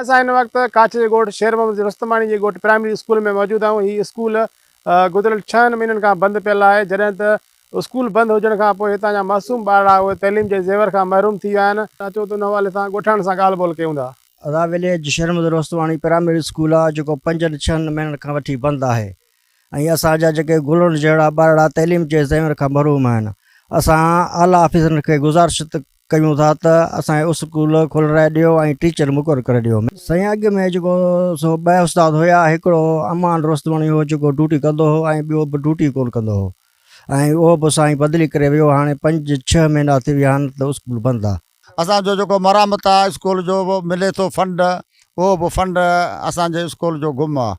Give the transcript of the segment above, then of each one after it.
اسان هن وقت ڪاڇي جي ڳوٺ شير محمد رستماڻي جي ڳوٺ پرائمري اسڪول ۾ موجود آهيون. هي اسڪول گذريل ڇهن مهينن کان بند پيل آهي، جڏهن ته اسڪول بند هجڻ کان پوء هتان جا معصوم ٻارڙا اهي تعليم جي زيور کان محروم ٿي ويا آهن. اچو ته ان حوالي سان ڳوٺاڻن سان ڳالهه ٻولهه ڪيون ٿا. ادا village Sher Muhammad Rostamani primary school آ جيڪو پنجن ڇهن مهينن کان وٺي بند آهي ۽ اسان جا جيڪي گلن جهڙا ٻارڙا تعليم جي زيور کان محروم آهن اسان اعليٰ آفيسرن کي گذارش ڪيون ٿا ته اسان کي اسڪول کولرائي ڏيو ۽ ٽيچر مقرر ڪري ڏيو. سائين اڳ ۾ جيڪو سو ٻه استاد هيا هڪڙو امان رستماڻي هو جيڪو ڊيوٽي ڪندو هو ۽ ٻيو به ڊيوٽي ڪونه ڪندو هو ۽ اهو به سائين بدلي ڪري ويو هاڻي پنج ڇهه مهينا ٿي ويا آهن ته اسڪول بند آ. اسان جو جيڪو مرامت آ اسڪول جو ملي ٿو فنڊ اهو به فنڊ اسان جي اسڪول جو گم آ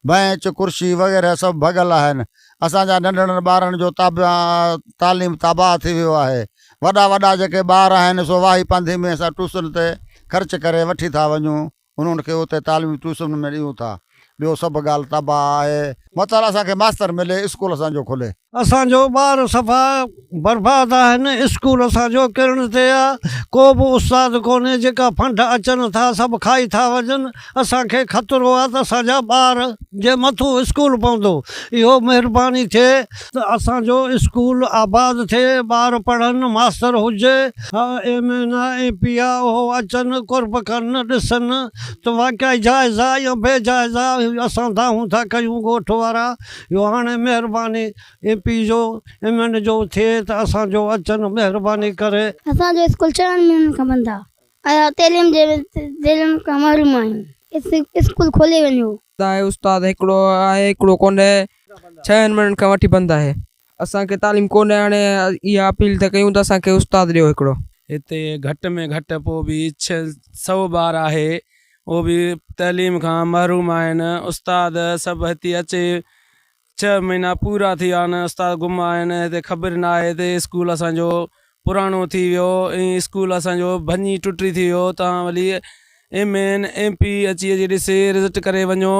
بئنچ ڪرسي وغيره سڀ ڀڳل آهن اسان جا ننڍڙن ٻارن جو تعليم تباهه ٿي ويو آهي وڏا وڏا جيڪي ٻار آهن سو واهي پانڌي ۾ اسان ٽيوشن تي خرچ ڪري وٺي ٿا وڃون انهن کي اتي تعليم ٽيوشن ۾ ڏيون ٿا. ٻيو سڀ ڳالهه تباهه آهي. مطلب اسان کي ماستر ملي اسڪول اسان جو کلي. اسان جو ٻار صفا برباد آهن اسڪول اسان جو ڪرڻ تي آ ڪو به استاد ڪونهي جيڪا فنڊ اچن ٿا سڀ کائي ٿا وڃن اسان کي خطرو آ ته اسان جا ٻار جي مٿو اسڪول پوندو اهو مهرباني ٿئي ته اسان جو اسڪول آباد ٿئي ٻار پڙهن ماستر هجي ايم اين آ ايم پي آ اهو اچن قرب ڪن ڏسن ته واقعي جائز آ يا بي جائز آ اسان دانهون ٿا ڪيون ڳوٺ وارا اهو هاڻي مهرباني ايم پي جو ايم اين جو ٿئي ته اسان جو اچن مهرباني ڪري. اسان جو اسڪول ڇهن مهينن کان بند آ اسان تعليم جي تعليم کان محروم آهيون اسڪول کولي وڃو. آهي استاد هڪڙو آهي هڪڙو ڪونهي ڇهن مهينن کان وٺي بند آهي. اسان کي تعليم ڪونهي هاڻي اها اپيل ٿا ڪيون ته اسان کي استاد ڏيو هڪڙو. هتي گهٽ ۾ گهٽ پوء به 600 ٻار آهي اهو به تعليم کان محروم آهن استاد سڀ هتي اچي ڇهه مهينا پورا ٿي ويا آهن استاد گم آهن هتي خبر نه آهي هتي اسڪول اسان جو پراڻو ٿي ويو ۽ اسڪول اسان جو ڀڃي ٽٽي ٿي ويو تان وري ايم اين ايم پي اچي اچي ڏسي رزلٽ ڪري وڃو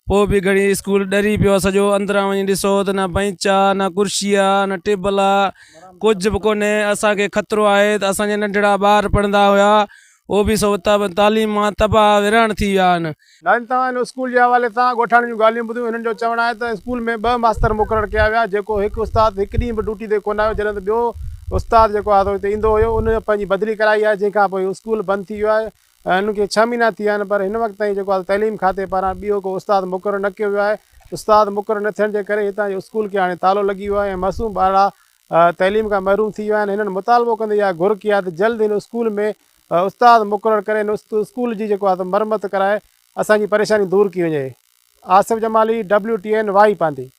پوء به گهڙي اسڪول ڏري پيو آ سڄو اندران وڃي ڏسو ته نه بئنچ آ نه ڪرسي آ نه ٽيبل آ ڪجهه به ڪونهي اسان کي خطرو آهي ته اسان جا ننڍڙا ٻار پڙهندا هيا اهو به سو تعليم مان تباهه ويران ٿي ويا آهن. ناظرين توهان هن اسڪول جي حوالي سان ڳوٺاڻن جون ڳالهيون ٻڌيون هنن جو چوڻ آهي ته اسڪول ۾ ٻه ماستر مقرر ڪيا ويا جيڪو هڪ استاد هڪ ڏينهن به ڊيوٽي تي ڪونه آيو جڏهن ته ٻيو استاد جيڪو آهي سو هتي ايندو هيو ان پنهنجي بدلي ڪرائي آهي جنهن کان پوء هي اسڪول بند ٿي ويو آهي هن کي ڇهه مهينا ٿي ويا آهن پر هن وقت تائين جيڪو آهي تعليم کاتي پاران ٻيو ڪو استاد مقرر نه ڪيو ويو آهي استاد مقرر نه ٿيڻ جي ڪري هتان جي اسڪول کي هاڻي تالو لڳي ويو آهي ۽ معصوم ٻارڙا تعليم کان محروم ٿي ويا آهن هنن مطالبو ڪندي اها گهر ڪئي آهي ته جلد هن اسڪول ۾ استاد مقرر ڪري هن اسڪول جي جيڪو آهي مرمت ڪرائي اسان جي پريشاني دور ڪئي وڃي Asif Jamali W T N Wahi Pandhi.